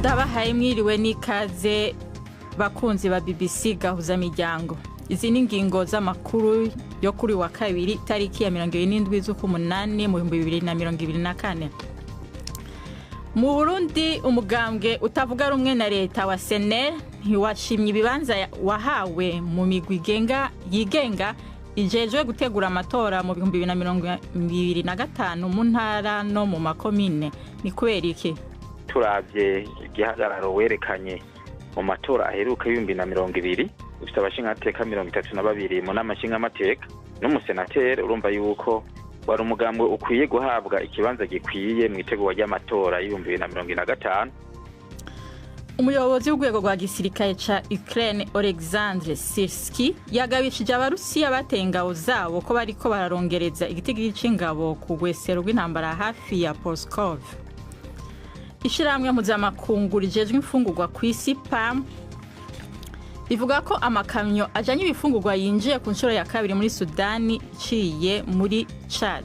Ndabahaye mwiriwe n'ikaze, bakunzi ba BBC Gahuzamiryango. Izi ni ingingo z'amakuru yo kuri wa kabiri, tariki ya 27 z'ukumunani mu 2024. Mu Burundi, umugambwe utavuga rumwe na leta wa CNL ntiwashimye ibibanza wahawe mu migwi yigenga ijejwe gutegura amatora mu 2025 mu ntara no mu makomine. Ni kubera iki? Turavye igihagararo werekanye mu matora aheruka y'2020, ufite abashingamateka 32 mu nama nshingamateka n'umusenateri, urumva yuko wari umugambwe ukwiye guhabwa ikibanza gikwiye mu itegurwa ry'amatora y'2025. Umuyobozi w'urwego rwa gisirikare ca Ukraine, Alexandre Sirski, yagabishije Abarusiya bateye ingabo zabo ko bariko bararongereza igitigiri c'ingabo ku rwesero rw'intambara hafi ya Pskov. Ishirahamwe mpuzamakungu rijejwe imfungurwa kw'isi, PAM, rivuga ko amakamyo ajanye ibifungurwa yinjiye ku nshuro ya kabiri muri Sudani iciye muri Chad.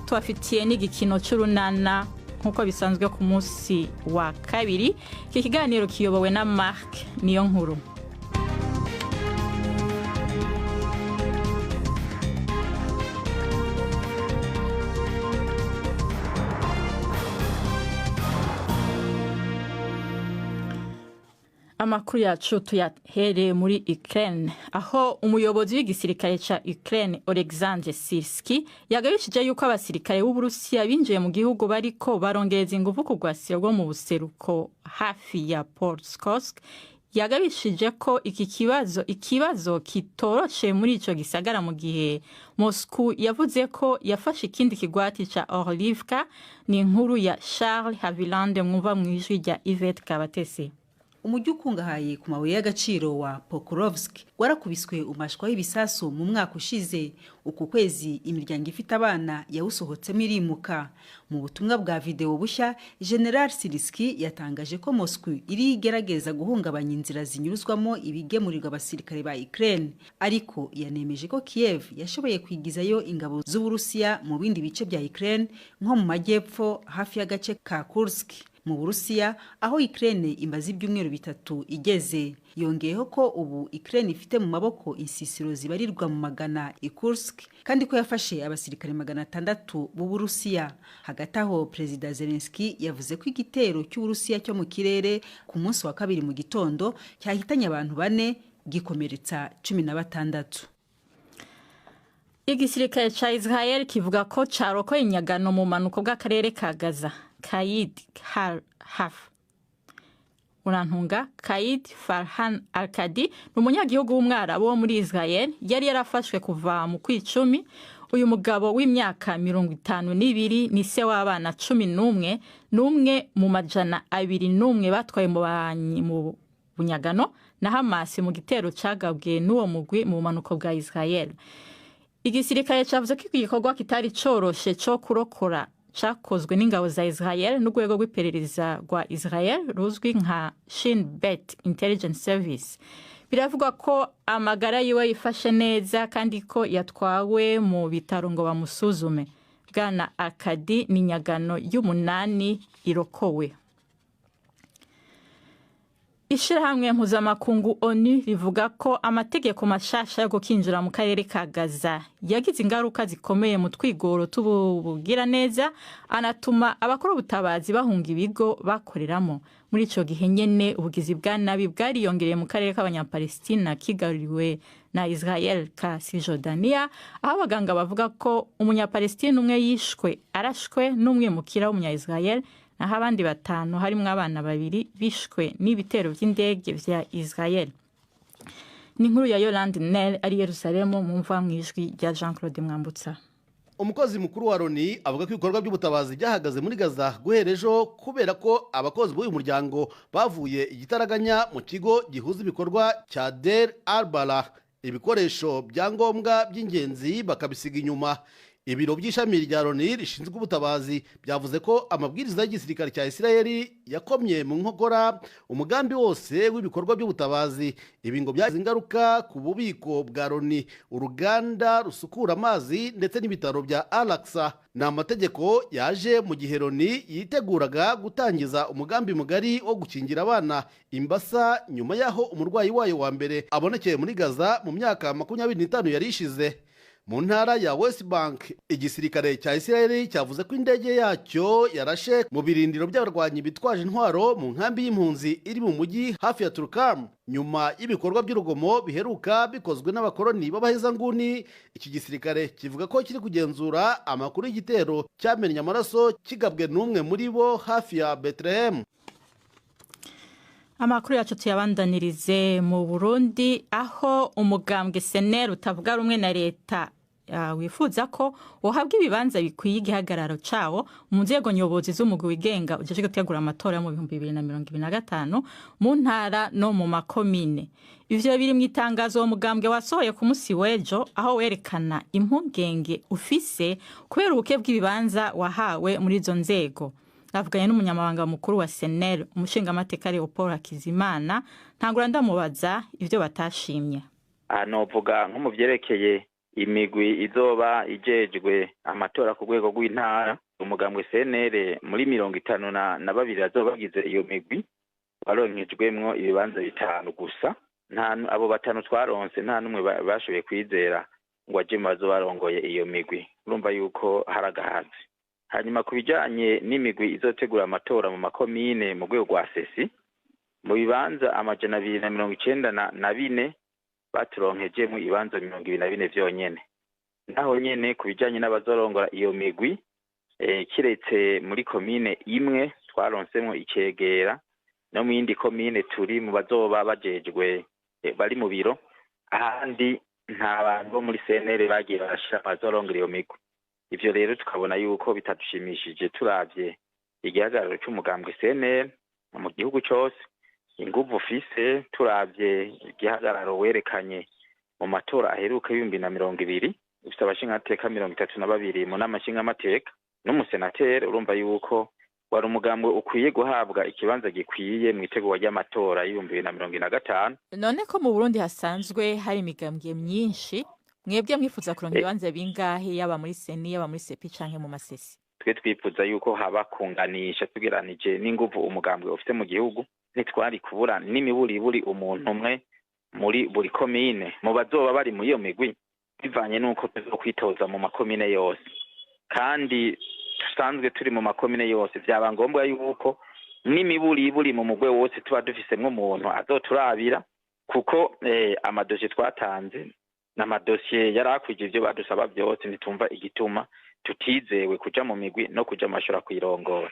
Tubafitiye n'igikino c'urunana nk'uko bisanzwe ku munsi wa kabiri. Iki kiganiro kiyobowe na Mark Niyo Nkuru. Amakuru yacu tuyahereye muri Ukraine, aho umuyobozi w'igisirikare ca Ukraine, Alexandre Sirski, yagabishije yuko abasirikare b'Uburusiya binjiye mu gihugu bariko barongereza inguvu ku rwasiro rwo mu buseruko hafi ya Pskov. Yagabishije ko iki kibazo ikibazo kitoroshe muri ico gisagara, mu gihe Moscow yavuze ko yafashe ikindi kigwati ca Orlivka. Ni inkuru ya Charles Havilande, mwumva mw'ijwi rya Yvette Kabatesi. Umujyi ukungahaye ku mabuye y'agaciro wa Pokrovsk warakubiswe umashwa w'ibisasu mu mwaka ushize. Uku kwezi imiryango ifite abana yawusohotsemo irimuka. Mu butumwa bwa videwo bushya, General Siriski yatangaje ko Moscow iri igerageza guhungabanya inzira zinyuzwamo ibigemurirwa abasirikare ba Ukraine, ariko yanemeje ko Kiev yashoboye kwigizayo ingabo z'Uburusiya mu bindi bice bya Ukraine, nko mu majyepfo hafi y'agace ka Kursk mu Burusiya, aho Ukraine imaze ibyumweru 3 igeze. Yongeyeho ko ubu Ukraine ifite mu maboko insisiro zibarirwa mu magana i Kursk, kandi ko yafashe abasirikare 600 b'Uburusiya. Hagati aho, Perezida Zelensky yavuze ko igitero cy'Uburusiya cyo mu kirere ku munsi wa kabiri mu gitondo cyahitanye abantu 4, gikomeretsa 16. Igisirikare ca Israel kivuga ko carokoye inyagano mu manuko bw'akarere ka Gaza, Kayid Haf, urantunga, Kaid Farhan Alkadi ni umunyagihugu w'umwarabu wo muri Israel yari yarafashwe kuva mu kwicumi. Uyu mugabo w'imyaka 52 ni se w'abana 11, n'umwe mu 201 batwaye mu bunyagano na Hamas mu gitero cagabwe n'uwo mugwi mu bumanuko bwa Israel. Igisirikare cavuze ko igikorwa kitari coroshe co kurokora cakozwe n'ingabo za Israel n'urwego rw'iperereza rwa Israel ruzwi nka Shin Bet Intelligence Service. Biravugwa ko amagara yiwe yifashe neza kandi ko yatwawe mu bitaro ngo bamusuzume. Bwana Akadi ni nyagano y'umunani irokowe. Ishirahamwe mpuzamakungu ONU rivuga ko amategeko mashasha yo gukinjira mu karere ka Gaza yagize ingaruka zikomeye mu twigoro tubugira neza, anatuma abakora ubutabazi bahunga ibigo bakoreramo. Muri ico gihe nyene, ubugizi bwa nabi bwariyongereye mu karere k'Abanyapalestina kigaruriwe na Israel ka Cisjordania, aho abaganga bavuga ko Umunyapalestina umwe yishwe arashwe n'umwimukira w'Umunya-Israel, naho abandi batanu, harimwo abana babiri, bishwe n'ibitero vy'indege vya Israel. Ni inkuru ya Yolande Nel ari Yerusalemu, mumva mw'ijwi rya Jean Claude Mwambutsa. Umukozi mukuru wa Loni avuga ko ibikorwa by'ubutabazi byahagaze muri Gaza guhera ejo, kubera ko abakozi b'uyu muryango bavuye igitaraganya mu kigo gihuza ibikorwa cya Deir al-Balah, ibikoresho bya ngombwa by'ingenzi bakabisiga inyuma. Ibiro by'ishami rya Loni rishinzwe ubutabazi byavuze ko amabwiriza y'igisirikare cya Isirayeli yakomye mu nkokora umugambi wose w'ibikorwa by'ubutabazi. Ibi ngo byagize ingaruka ku bubiko bwa Loni, uruganda rusukura amazi ndetse n'ibitaro bya Al-Aqsa. Ni amategeko yaje mu gihe Loni yiteguraga gutangiza umugambi mugari wo gukingira abana imbasa, nyuma y'aho umurwayi wayo wa mbere abonekeye muri Gaza mu myaka 25 yari ishize. Mu ntara ya West Bank, igisirikare cya Isirayeli cyavuze ko indege yacyo yarashe mu birindiro by'abarwanyi bitwaje intwaro mu nkambi y'impunzi iri mu mujyi hafi ya Tulkarm, nyuma y'ibikorwa by'urugomo biheruka bikozwe n'abakoloni b'abahezanguni. Iki gisirikare kivuga ko kiri kugenzura amakuru y'igitero cyamennye amaraso kigabwe n'umwe muri bo hafi ya Bethlehem. Amakuru yacu tuyabandanirize mu Burundi, aho umugambwe CNL utavuga rumwe na leta wifuza ko uhabwa ibibanza bikwiye igihagararo cawo mu nzego nyobozi z'umugwi wigenga ujejwe gutegura amatora mu 2025 mu ntara no mu makomine. Ivyo biri mu itangazo uwo mugambwe wasohoye ku musi w'ejo, aho werekana impungenge ufise kubera ubuke bw'ibibanza wahawe muri izo nzego. Avuganye n'umunyamabanga mukuru wa CNL, umushingamateka Leopold Hakizimana, ntangura ndamubaza ivyo batashimye. Novuga nko mu vyerekeye imigwi izoba ijejwe amatora ku rwego rw'intara, umugambwe CNL muri 52 azoba bagize iyo migwi waronkejwemwo ibibanza 5 gusa. Nta abo 5 twaronse nta numwe bashoboye kwizera ngo aje mu bazobarongoye iyo migwi. Urumva yuko haragahazi. Hanyuma ku bijanye n'imigwi izotegura amatora mu makomine mu rwego rwa sesi, mu bibanza 294 baturonkejemo ibibanza 24 vyonyene. Naho nyene ku bijanye n'abazorongora iyo migwi, kiretse muri komine imwe twaronsemwo icegera, no mu yindi komine turi mu bazoba bajejwe bari mu biro, ahandi nta bantu bo muri CNL bagiye barashira abazorongora iyo migwi. Ivyo rero tukabona yuko bitadushimishije turavye igihagararo c'umugambwe CNL mu gihugu cose, inguvu ufise, turavye igihagararo werekanye mu matora aheruka 2020, ufite abashingamateka 32 mu nama nshingamateka n'umusenateri. Urumva yuko wari umugambwe ukwiye guhabwa ikibanza gikwiye mu itegurwa ry'amatora 2025. None ko mu Burundi hasanzwe hari imigambwe myinshi, mwebwe mwifuza kuronka ibibanza bingahe, yaba muri seni, yaba muri sepi canke mu masesi? Twe twifuza yuko haba kunganisha tugeranije n'inguvu umugambwe ufite mu gihugu. Ntitwari kubura n'imiburiburi umuntu umwe muri buri komine mu bazoba bari muri iyo migwi, bivanye n'uko tuzokwitoza mu makomine yose, kandi dusanzwe turi mu makomine yose. Vyaba ngombwa yuko n'imiburiburi mu mugwe wose tuba dufisemwo umuntu azoturabira, kuko amadosiye twatanze n'amadosiye yarakwije ivyo badusaba vyose. Ntitumva igituma tutizewe kuja mu migwi no kuja mu mashuri kwirongora.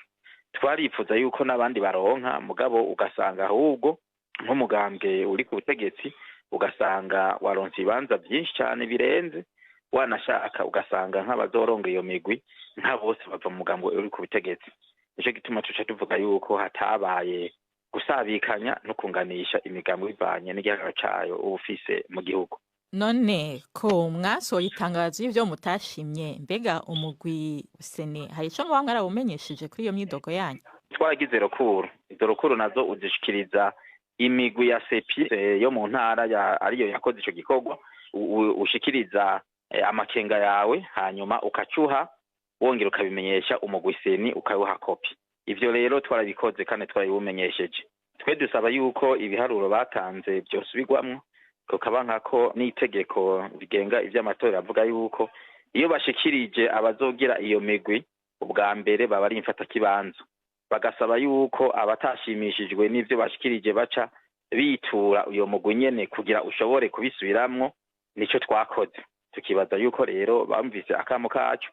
Twarifuza yuko n'abandi baronka, mugabo ugasanga ahubwo nk'umugambwe uri ku butegetsi ugasanga waronse ibibanza byinshi cyane birenze, wanashaka ugasanga nk'abazoronga iyo migwi nka bose bava mu mugambwe uri ku butegetsi. Nico gituma tuca tuvuga yuko hatabaye gusabikanya no kunganisha imigambwe bivanye n'igihagararo cayo uba ufise mu gihugu. None ko mwasohoye itangazo y'ivyo mutashimye, mbega umugwi sene hari ico muba mwarawumenyesheje kuri iyo myidogo yanyu? Twaragize rokuru, izo rokuru nazo uzishikiriza imigwi ya sepi yo mu ntara ariyo yakoze ico gikorwa, ushikiriza amakenga yawe, hanyuma ukacuha wongera ukabimenyesha umugwi seni ukawuha kopi. Ivyo rero twarabikoze kandi twarabiwumenyesheje. Twe dusaba yuko ibiharuro batanze vyosubirwamwo, kukaba nkako n'itegeko rigenga ivy'amatora avuga yuko iyo bashikirije abazogira iyo migwi ubwa mbere baba ari imfatakibanza, bagasaba yuko abatashimishijwe n'ivyo bashikirije baca bitura uyo mugwi nyene kugira ushobore kubisubiramwo. Nico twakoze, tukibaza yuko rero bamvise akamo kacu.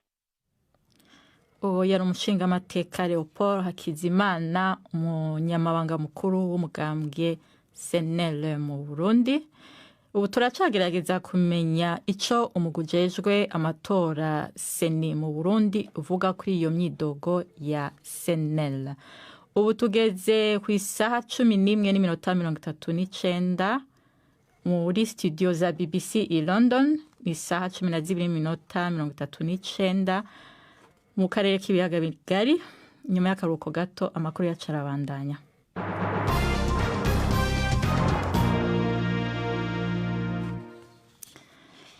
Uwo yari umushingamateka Leopold Hakizimana, umunyamabanga mukuru w'umugambwe CNL mu Burundi. Ubu turacagerageza kumenya ico umugwi ujejwe amatora seni mu Burundi uvuga kuri iyo myidogo ya CNL. Ubu tugeze ku isaha 11:39 muri studio za BBC i London. Ni isaha 12:39 mu karere k'ibiyaga bigari. Nyuma y'akaruhuko gato, amakuru yacu arabandanya.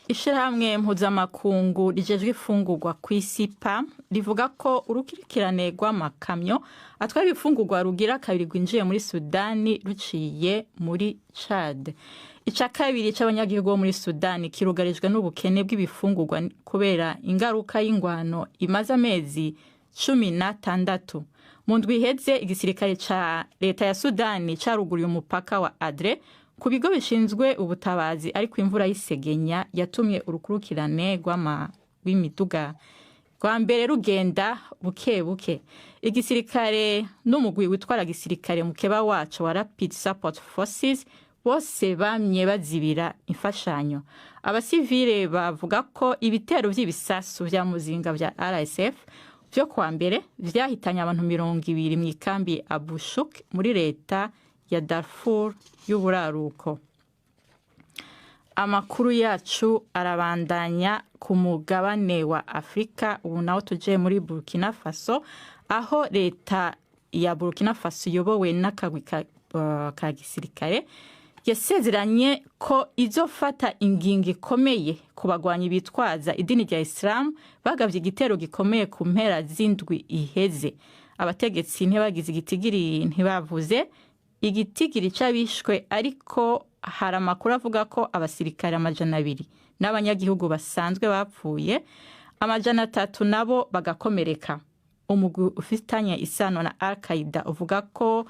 Ishirahamwe mpuzamakungu rijejwe ifungurwa ku isi, PAM, rivuga ko urukurikirane rw'amakamyo atwara ibifungurwa rugira kabiri rwinjiye muri Sudani ruciye muri Chad. Ica kabiri c'abanyagihugu bo muri Sudani kirugarijwe n'ubukene bw'ibifungurwa kubera ingaruka y'ingwano imaze amezi 16. Mu ndwi iheze, igisirikare ca leta ya Sudani caruguriye umupaka wa Adre ku bigo bishinzwe ubutabazi, ariko imvura y'isegenya yatumye urukurikirane rw'imiduga rwa mbere rugenda buke buke. Igisirikare n'umugwi witwara gisirikare mukeba wacu wa Rapid Support Forces bose bamye bazibira imfashanyo. Abasivile bavuga ko ibitero vy'ibisasu vya muzinga vya RSF vyo kuwa mbere vyahitanye abantu 20 mu ikambi Abushuk muri leta ya Darfur y'uburaruko. Amakuru yacu arabandanya ku mugabane wa Afurika. Ubu naho tuje muri Burkina Faso, aho leta ya Burkina Faso iyobowe n'akagwi ka gisirikare yasezeranye ko izofata ingingo ikomeye ku bagwanyi bitwaza idini rya Islam bagavye igitero gikomeye ku mpera z'indwi iheze. Abategetsi ntibagize igitigiri, ntibavuze igitigiri c'abishwe, ariko hari amakuru avuga ko abasirikare 200 n'abanyagihugu basanzwe bapfuye, 300 nabo bagakomereka. Umugwi ufitanye isano na Al Qaeda uvuga ko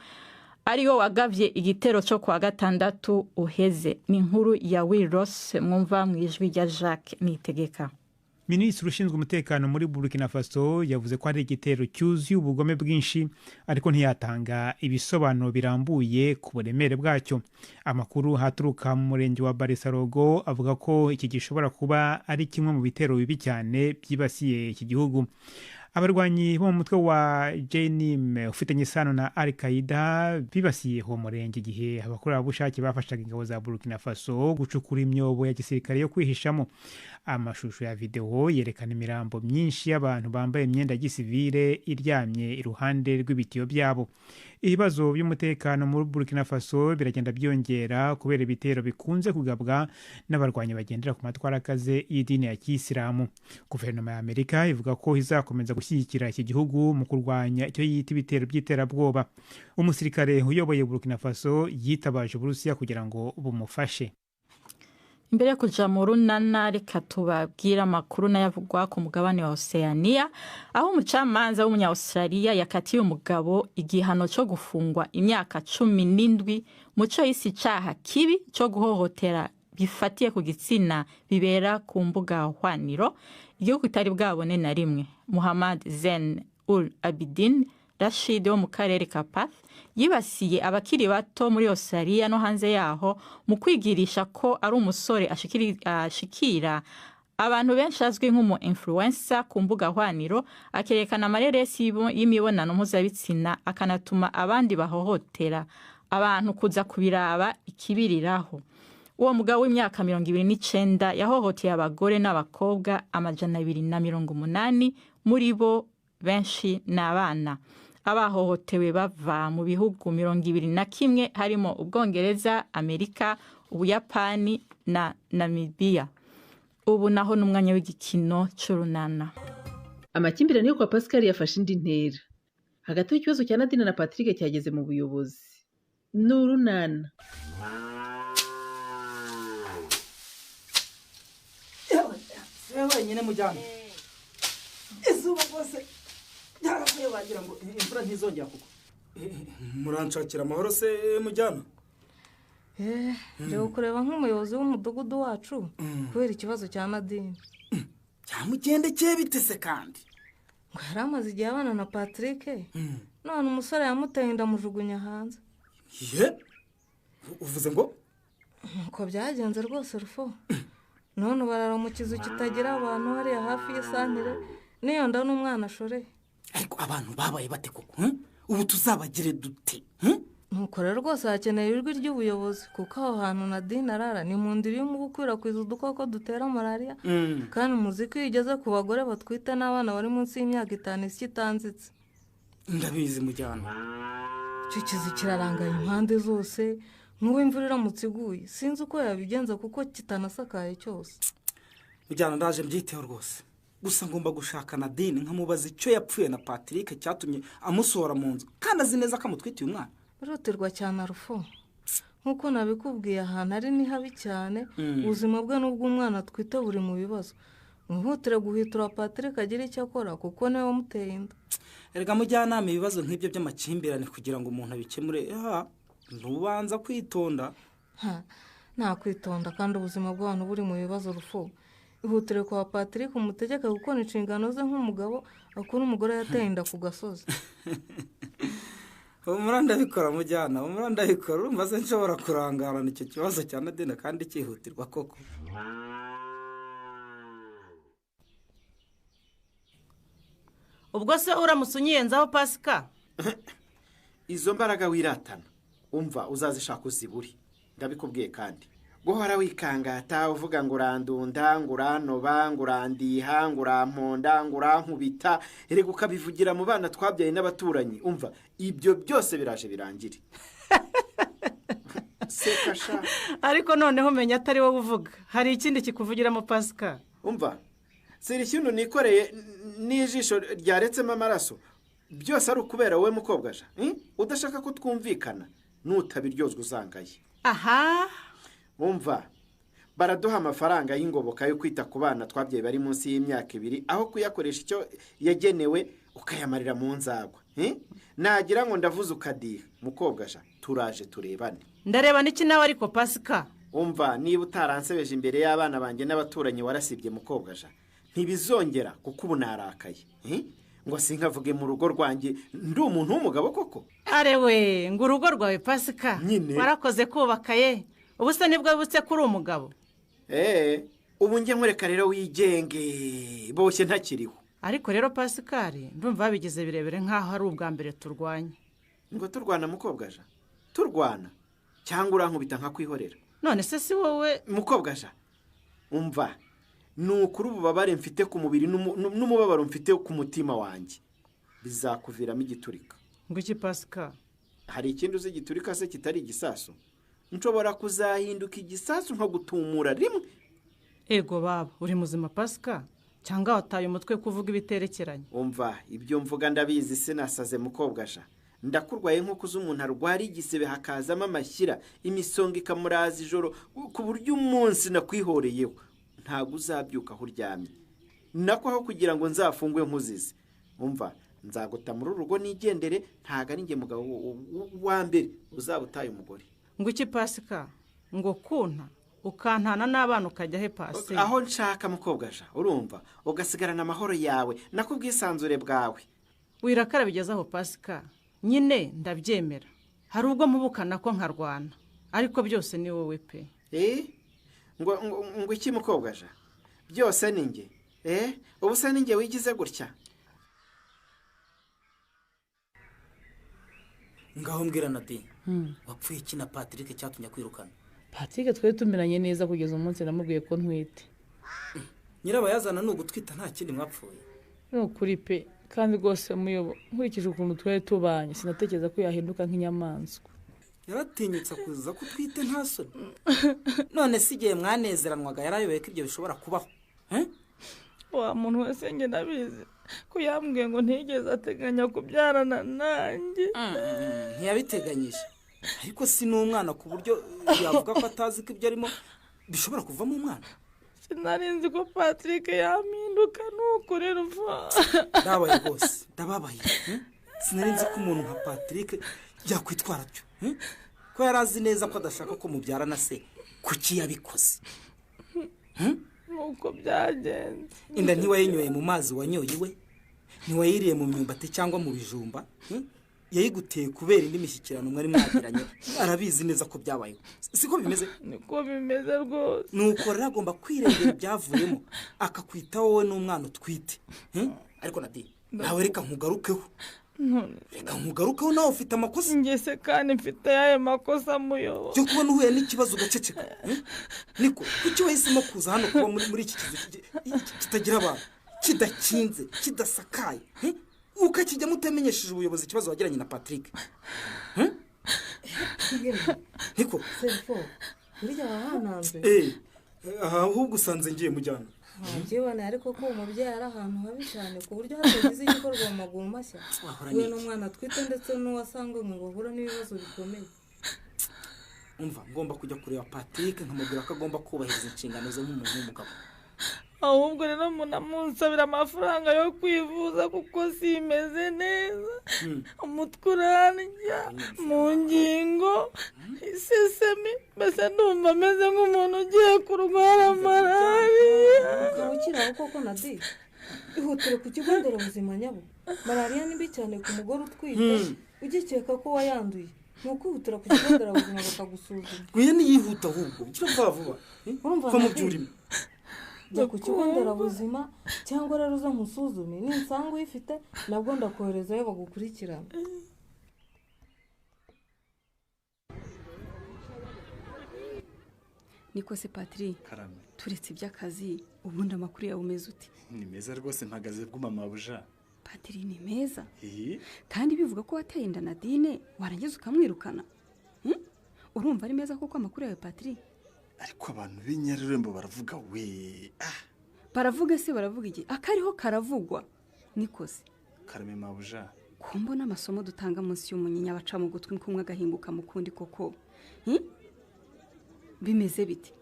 ariwo wagavye igitero co kuwa gatandatu uheze. Ni inkuru ya Will Ross mwumva mu ijwi rya Jacques Nitegeka. Minisitiri ushinzwe umutekano muri Burkina Faso yavuze ko hari igitero cyuzuye ubugome bwinshi, ariko ntiyatanga ibisobanuro birambuye ku buremere bwacyo. Amakuru haturuka mu murenge wa Barisarogo avuga ko iki gishobora kuba ari kimwe mu bitero bibi cyane byibasiye iki gihugu. Abarwanyi bo mu mutwe wa JNIM ufitanye isano na Al Qaeda bibasiye uwo murenge igihe abakorerabushake bafashaga ingabo za Burkina Faso gucukura imyobo ya gisirikare yo kwihishamo. Amashusho ya videwo yerekana imirambo myinshi y'abantu bambaye imyenda ya gisivile iryamye iruhande rw'ibitiyo byabo. Ibibazo by'umutekano muri Burkina Faso biragenda byiyongera kubera ibitero bikunze kugabwa n'abarwanyi bagendera ku matwara akaze y'idini ya kiyisilamu. Guverinoma ya Amerika ivuga ko izakomeza gushyigikira iki gihugu mu kurwanya icyo yita ibitero by'iterabwoba. Umusirikare uyoboye Burkina Faso yitabaje Uburusiya kugira ngo bumufashe. Imbere yo kuja mu runana, reka tubabwire amakuru n'ayavugwa ku mugabane wa Oceania, aho umucamanza w'umunya-Australia yakatiye umugabo igihano co gufungwa imyaka 17 mu co yise icaha kibi co guhohotera bifatiye ku gitsina bibera ku mbuga hwaniro igihugu kitari bwabone na rimwe. Muhammad Zen ul Abidin Rashid wo mu karere ka Perth yibasiye abakiri bato muri Australia no hanze yaho mu kwigirisha ko ari umusore ashikira abantu benshi, azwi nk'umu influencer ku mbuga hwaniro, akerekana amareresi y'imibonano mpuzabitsina, akanatuma abandi bahohotera abantu kuza kubiraba ikibiriraho. Uwo mugabo w'imyaka 29 yahohoteye abagore n'abakobwa 280, muri bo benshi ni abana. Abahohotewe bava mu bihugu 21, harimo Ubwongereza, Amerika, Ubuyapani na Namibia. Ubu naho n'umwanya w'igikino c'urunana. Amakimbirane yo kwa Pascal yafashe indi ntera. Hagati y'ikibazo cya Nadine na Patrick cyageze mu buyobozi. Ni urunana. Wenyine mujyana izuba rwose ryaravuye, wagira ngo imvura ntizongera kugwa. Muranshakira amahoro se mujyana? Reba kureba nk'umuyobozi w'umudugudu wacu kubera ikibazo cya Nadine. Cyamugendekeye bitese kandi? Ngo yari amaze igihe abana na Patrick, none umusore yamuteye inda amujugunya hanze. Ye, uvuze ngo? Nuko byagenze rwose rufo. None barara mu kizu kitagira abantu hariya hafi y'isantire, n'iyo nda n'umwana ashoreye. Ariko abantu babaye bate koko? Ubu tuzabagire dute? Nuko rero rwose hakeneye ijwi ry'ubuyobozi, kuko aho hantu Nadine arara ni mu ndiri y'umubu ukwirakwiza udukoko dutera malariya. Kandi muzi ko iyo igeze ku bagore batwite n'abana bari munsi y'imyaka 5 isya itanzitse. Ndabizi mujyana. Icyo kizu kirarangaye impande zose, nk'ubu imvura iramutse iguye sinzi uko yabigenza kuko kitanasakaye cyose. Mujyana ndaje mbyiteho rwose. Gusa ngomba gushaka Nadine nkamubaza icyo yapfuye na Patrick cyatumye amusohora mu nzu, kandi azi neza ko amutwitiye umwana. Birutirwa cyane Rufo, nk'uko nabikubwiye ahantu ari ni habi cyane. Ubuzima bwe n'ubw'umwana atwite buri mu bibazo. Mwihutire guhitura Patrick agire icyo akora kuko niwe wamuteye inda. Erega mujyanama, ibibazo nk'ibyo by'amakimbirane kugira ngo umuntu abikemure ntubanza kwitonda. Nta kwitonda kandi ubuzima bw'abantu buri mu bibazo Rufo. Ihutire kwa Patrick umutegeke gukora inshingano ze nk'umugabo, akura umugore yateye inda ku gasozi. Humura ndabikora mujyana, humura ndabikora. Urumva se nshobora kurangarana icyo kibazo cya Nadine kandi cyihutirwa koko? Ubwo se uramutse unyiyenzaho Pasika? Izo mbaraga wiratana umva uzazishaka uziburi, ndabikubwiye. Kandi guhora wikangata uvuga ngo urandunda, ngo uranoba, ngo urandiha, ngo uramponda, ngo urankubita, erega ukabivugira mu bana twabyaye n'abaturanyi, umva ibyo byose biraje birangire. Seka sha. Ariko noneho umenya atari wowe uvuga, hari ikindi kikuvugiramo Pasika. Umva siri ikintu nikoreye n'ijisho ryaretsemo amaraso, byose ari ukubera wowe mukobwa ja, udashaka ko twumvikana, nutabiryozwa uzangaye. Aha. Umva baraduha amafaranga y'ingoboka yo kwita ku bana twabyaye bari munsi y'imyaka 2, aho kuyakoresha icyo yagenewe ukayamarira mu nzagwa. Nagira ngo ndavuze ukadiha mukobwa ja, turaje turebane. Ndareba n'iki nawe ariko Pasika? Umva niba utaransebeje imbere y'abana banjye n'abaturanyi warasibye mukobwa ja, ntibizongera kuko ubu narakaye. Ngo sinkavuge mu rugo rwanjye ndi umuntu w'umugabo koko? Arewe ngo urugo rwawe Pasika warakoze kubaka ye. Ubu se nibwo wibutse ko uri umugabo? Ubu njye nkureka rero wigenge, boshye ntakiriho. Ariko rero Pasikari ndumva babigize birebire nk'aho ari ubwa mbere turwanye. Ngo turwana mukobwa ja? Turwana cyangwa urankubita nkakwihorera? None se si wowe mukobwa ja? Umva ni ukuri ububabare mfite ku mubiri n'umubabaro mfite ku mutima wanjye bizakuviramo igiturika. Ngo iki Pasika? Hari ikindi uzi giturika se kitari igisasu? Nshobora kuzahinduka igisasu nko gutumura rimwe. Ego baba, uri muzima Pasika cyangwa wataye umutwe kuvuga ibiterekeranye? Umva ibyo mvuga ndabizi, sinasaze mukobwa ja. Ndakurwaye nk'uko uzi umuntu arwara igisebe hakazamo amashyira, imisonga ikamuraza ijoro, ku buryo umunsi nakwihoreyeho ntabwo uzabyuka aho uryamye. Nako aho kugira ngo nzafungwe nkuzize. Umva nzaguta muri urugo nigendere, ntago ari njye mugabo wa mbere uzaba utaye umugore. Ngo iki Pasika? Ngo kunta ukantana n'abana ukajya he Pasi? Aho nshaka mukobwa ja, urumva ugasigarana amahoro yawe nako ubwisanzure bwawe. Wirakara bigeze aho Pasika, nyine ndabyemera. Hari ubwo mpubukana ko nkarwana, ariko byose ni wowe pe. Ngo iki mukobwa ja? Byose ni njye. Ubu se ni njye wigize gutya? Ngaho mbwira Nadine, wapfuye iki na Patrick cyatumye kwirukana? Patrick twari tumeranye neza kugeza umunsi namubwiye ko ntwite. Nyirabayazana ni ugutwita nta kindi mwapfuye. Ni ukuri pe, kandi rwose muyobo nkurikije ukuntu twari tubanye sinatekereza ko yahinduka nk'inyamaswa. Yaratinyutse kuza ko utwite nta soni. None si igihe mwanezeranwaga yarayobeye ko ibyo bishobora kubaho? Wa muntu wese njye ndabizi ko yambwiye ngo ntigeze ateganya kubyarana nanjye. Ntiyabiteganyije, ariko si n'umwana ku buryo yavuga ko atazi ko ibyo arimo bishobora kuvamo umwana. Sinari nzi ko Patrick yampinduka nuko rero uva. Ndababaye rwose, ndababaye. Sinari nzi ko umuntu nka Patrick yakwitwara atyo. Ko yari azi neza ko adashaka ko mubyarana se, kuki yabikoze? Nuko byagenze. Inda ntiwayinyoye mu mazi wanyoye iwe, ntiwayiriye mu myumbati cyangwa mu bijumba, yayiguteye kubera indi mishyikirano mwari mwagiranye, arabizi neza ko byabayeho. Siko bimeze? Niko bimeze rwose. Nuko rero agomba kwirengera ibyavuyemo, akakwita wowe n'umwana utwite. Ariko Nadine, nawe reka nkugarukeho. Reka nkugarukeho, nawe ufite amakosa. Ngese kandi mfite ayahe makosa, muyobo? Cyo kubona uhuye n'ikibazo ugaceceka. Niko kuki wahisemo kuza hano kuba muri iki kizu kitagira abantu, kidakinze, kidasakaye, ukakijyamo utamenyesheje ubuyobozi ikibazo wagiranye na Patrick? Niko Serfo, burya wahananze. Ahubwo usanze ngiye mujyana. Ngewe ariko ko umubyeyi ari ahantu habi cyane ku buryo hatagize igikorwa mu maguru mashya, we n'umwana atwite ndetse n'uwasanganywe ngo bahura n'ibibazo bikomeye. Umva, ngomba kujya kureba Patrick nkamubwira ko agomba kubahiriza inshingano ze nk'umuntu w'umugabo. Ahubwo rero munamunsabira amafaranga yo kwivuza kuko simeze neza, umutwe urandya, mu ngingo isesemi, mbese ndumva ameze nk'umuntu ugiye kurwara malariya. Ukaba ukiri aho koko Nadi, ihutire ku kigo nderabuzima nyabo. Malariya ni mbi cyane ku mugore utwite ugikeka ko wayanduye, ni ukwihutira ku kigo nderabuzima bakagusuzuma. Gwiye niyihuta ahubwo gira vuba vuba, urumva va mu byo urimo. Jya ku kigo nderabuzima cyangwa rero uza nkusuzume, ninsanga uyifite nabwo ndakoherezayo bagukurikirana. Niko se Patrick, turetse iby'akazi, ubundi amakuru yawe umeze ute? Ni meza rwose, mpagaze bw'umama buja. Patrick ni meza kandi bivuga ko wateye inda Nadine warangiza ukamwirukana. Urumva ari meza kuko amakuru yawe Patrick? Ariko abantu b'inyarurembo baravuga we. Baravuga se baravuga iki? Akariho karavugwa. Nikoze Karame mabuja, kumbona amasomo dutanga munsi y'umunyinya baca mu gutwi kumwe agahinguka mu kundi koko. Bimeze bite?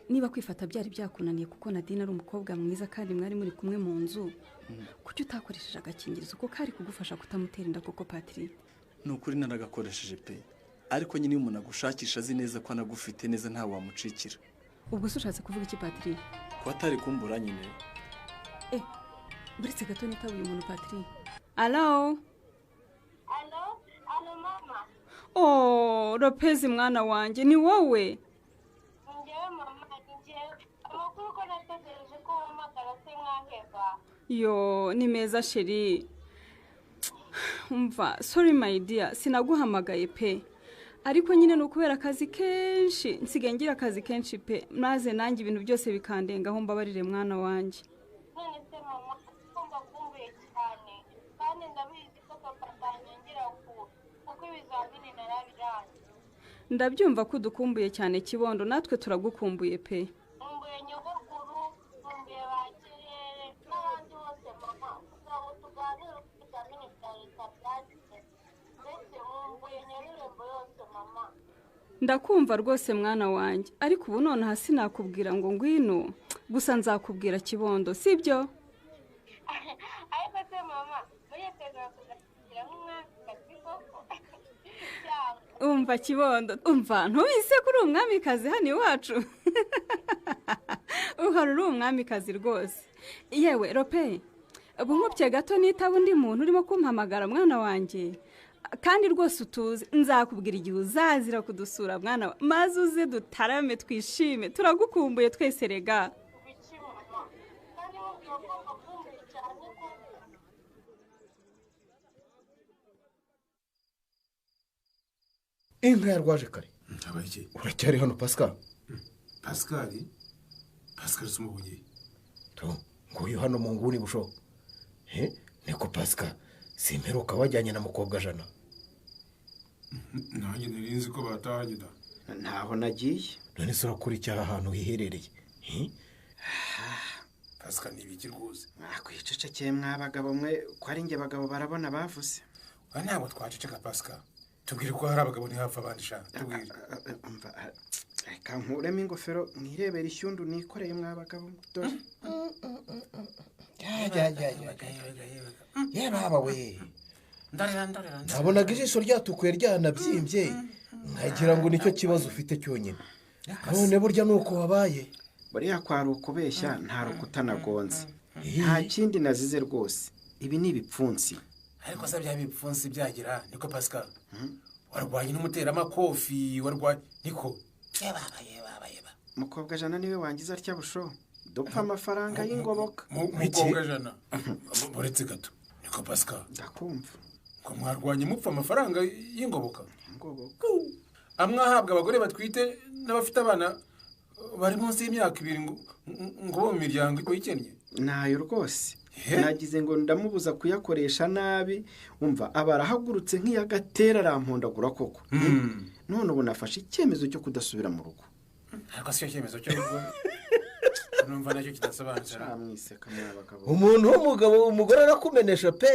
Niba kwifata byari byakunaniye kuko Nadine ari umukobwa mwiza kandi mwari muri kumwe mu nzu, kuki utakoresheje agakingirizo ko kari kugufasha kutamutera inda koko Patrick? Ni ukuri naragakoresheje pe, ariko nyine umuntu agushakisha azi neza ko anagufite neza nta wamucikira. Ubwo se ushatse kuvuga iki Patrick? Ko atari kumbura nyine. Buretse gato nitabuye umuntu Patrick. Allo? Allo? Allo mama. Oh, Lopez mwana wanjye ni wowe? Njyewe mama, njyewe. Amakuru ko nategereje ko uhamagara se nkaheba. Yo, ni meza sheri. Umva, sorry my dear, sinaguhamagaye pe. Ariko nyine ni ukubera akazi kenshi, nsigaye ngira akazi kenshi pe, maze nanjye ibintu byose bikandengaho, mbabarire mwana wanjye. None se mama, kumva kumbuye cyane, kandi ndabizi ko papa atanyongera kuko ibizamini narabirangiye. Ndabyumva ko udukumbuye cyane Kibondo, natwe turagukumbuye pe. Nkumbuye nyogokuru, nkumbuye ba Kirere n'abandi bose mama, kugira ngo tuganire uko ibizamini bya leta byagize. Mbese nkumbuye Nyarurembo yose mama. Ndakumva rwose mwana wanjye, ariko ubu nonaha sinakubwira ngo ngwino, gusa nzakubwira Kibondo, sibyo? Ariko se mama, muritegura kuzagira nk'umwamikazi koko? Umva Kibondo, umva ntubize ko uri umwamikazi hano iwacu. Uhora uri umwamikazi rwose. Yewe Rope, ubu nkubye gato nitaba undi muntu urimo kumpamagara mwana wanjye, kandi rwose utuze, nzakubwira igihe uzazira kudusura mwana, maze uze dutarame twishime, turagukumbuye twese rega. Inka yarwaje kare. Uracyari hano Pascal? Pascal? Pascal sumubonye. To, nguyu hano mu nguni busho. Niko Pascal, simperuka wajyanye na mukobwa Jana. Nanjye nari nzi ko batahanye da. Ntaho nagiye. None se urakora icyaha ahantu hiherereye? Pascal ni ibiki rwose? Mwakwicecekeye mwabagabo mwe, ko ari nge bagabo barabona bavuze. Ntabwo twaceceka Pascal. Tubwire ko hari abagabo ntihapfa abandi sha. Tubwire. Reka nkuremo ingofero mwirebera ishyundu nikoreye mwabagabo dore. Ya baba we. Nabonaga ijisho ryatukuye ryanabyimbye, nkagira ngo nicyo kibazo ufite cyonyine. None burya nuko wabaye. Buriya kwari ukubeshya nta rukuta nagonze. Nta kindi nazize rwose. Ibi ni ibipfunsi. Ariko se bya bipfunsi byagira niko Pascal. Warwanye n'umuteramakofi, warwanye niko. Yebaba yebaba yeba. Mukobwa Jana niwe wangiza atya busho. Dupfa amafaranga y'ingoboka. Mukobwa Jana. Buretse gato. Ariko Pascal, ndakumva ngo mwarwanye mupfa amafaranga y'ingoboka. Amwe ahabwa abagore batwite n'abafite abana bari munsi y'imyaka 2 ngo bo mu miryango ikennye. Nayo rwose nagize ngo ndamubuza kuyakoresha nabi, umva aba arahagurutse nk'iyagatera arampondagura koko. None ubu nafashe icyemezo cyo kudasubira mu rugo. Ariko si cyo cyemezo cyo numva nacyo kidasobanutse. Umuntu w'umugabo umugore arakumenesha pe,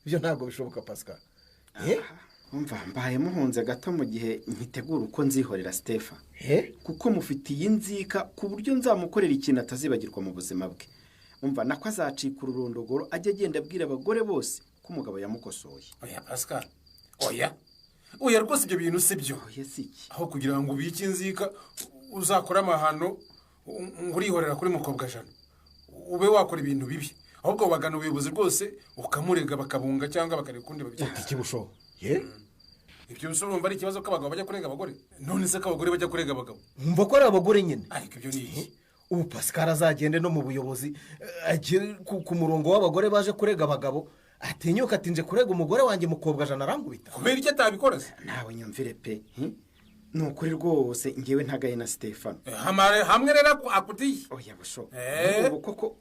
ibyo ntabwo bishoboka Pascal. Umva mbaye muhunze gato mu gihe nkitegura uko nzihorera Stephen, kuko mufitiye inzika ku buryo nzamukorera ikintu atazibagirwa mu buzima bwe. Umva nako azacika ururondogoro ajya agenda abwira abagore bose ko umugabo yamukosoye. Oya Pascal, oya oya rwose ibyo bintu si byo. Aho kugira ngo ubike inzika uzakora amahano ngo urihorera kuri mukobwa jana, ube wakora ibintu bibi, ahubwo wagana ubuyobozi rwose ukamurega bakabunga cyangwa bakareka ukundi babigenza. Ikibusho ibyo urumva ari ikibazo ko abagabo bajya kurega abagore? None se ko abagore bajya kurega abagabo? Umva ko ari abagore nyine. Ariko ibyo ni iki? Ubu Pascal azagende no mu buyobozi agere ku murongo w'abagore baje kurega abagabo, atinyuka atinje kurega umugore wanjye mukobwa jana arangubita. Kubera icyo atabikora se? Nawe nyumvire pe, ni ukuri rwose ngewe ntagaye na Stefano. Hamwe rero akutiye. Oya busho, ubu koko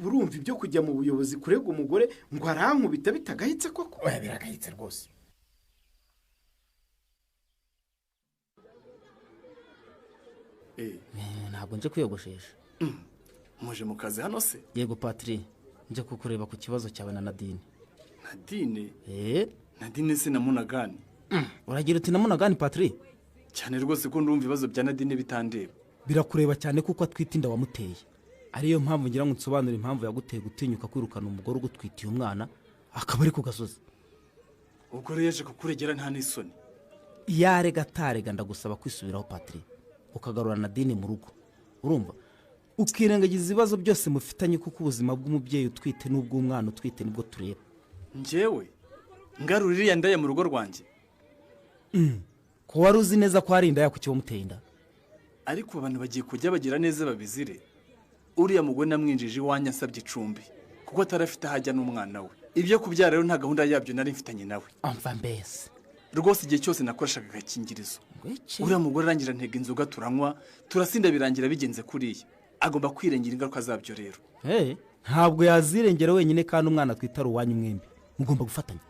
urumva ibyo kujya mu buyobozi kurega umugore ngo arankubita bitagahitse koko? Oya biragahitse rwose. Ntabwo nje kwiyogoshesha. Muje mu kazi hano se? Yego Patri, nje kukureba ku kibazo cyawe na Nadine. Nadine? Nadine se na Munagani? Uragira uti na Munagani Patri? Cyane rwose ko ndumva ibibazo bya Nadine bitandeba. Birakureba cyane kuko atwite inda wamuteye. Ariyo mpamvu ngira ngo nsobanure impamvu yaguteye gutinyuka kwirukana umugore ugutwitiye umwana akaba ari ku gasozi. Ubwo rero yaje kukuregera nta n'isoni. Yarega atarega ndagusaba kwisubiraho Patri, ukagarura Nadine mu rugo. Urumva ukirengagiza ibibazo byose mufitanye kuko ubuzima bw'umubyeyi utwite n'ubw'umwana utwite nibwo tureba. Njyewe ngarura iriya ndaya mu rugo rwanjye? Ko wari uzi neza ko hari indaya ku kibo muteye inda. Ariko abantu bagiye kujya bagira neza babizire. Uriya mugore namwinjije iwanjye asabye icumbi kuko atarafite ahajya n'umwana we. Ibyo kubyara rero nta gahunda yabyo nari mfitanye nawe. Amva mbese rwose igihe cyose nakoreshaga agakingirizo. Uriya mugore arangira ntega inzoga turanywa turasinda birangira bigenze kuriya. Agomba kwirengera ingaruka zabyo rero. Ntabwo yazirengera wenyine kandi umwana twita uwanyu mwembi mugomba gufatanya.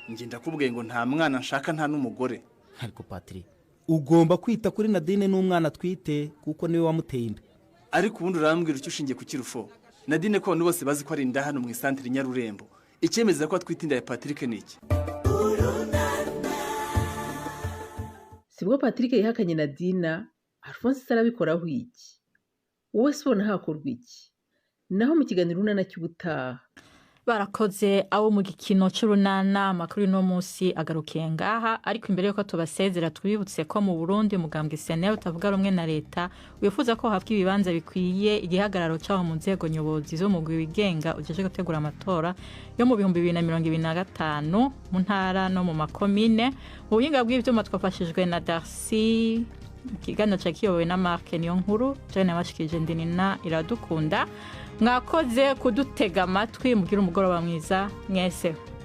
Njye ndakubwiye ngo nta mwana nshaka nta n'umugore. Ariko Patri, ugomba kwita kuri Nadine n'umwana twite kuko niwe wamuteye inda. Ariko ubundi urambwira icyo ushingiye ku kirufo? Nadine ko abantu bose bazi ko ari inda hano mu isantere Nyarurembo, icyemeza ko atwite inda ya Patrick ni iki? Sibwo Patrick yihakanye Nadina, Alphonse arabikoraho iki? Wowe se ubona hakorwa iki? Naho mu kiganiro Urunana cy'ubutaha. Barakoze abo mu gikino cy'urunana. Amakuru no munsi agarukiye ngaha, ariko imbere yuko tubasezera twibutse ko mu Burundi umugambwe SNL utavuga rumwe na leta wifuza ko habwa ibibanza bikwiye igihagararo cyaho mu nzego nyobozi zo mu wigenga ujeje gutegura amatora yo mu 2025 mu ntara no mu makomine. Mu buhinga bw'ivyuma twafashijwe na Darcy, ikiganiro cyakiyobowe na Mark Niyonkuru, Jane nabashikije Ndinina Iradukunda. Mwakoze kudutega amatwi, mugire umugoroba mwiza mwese.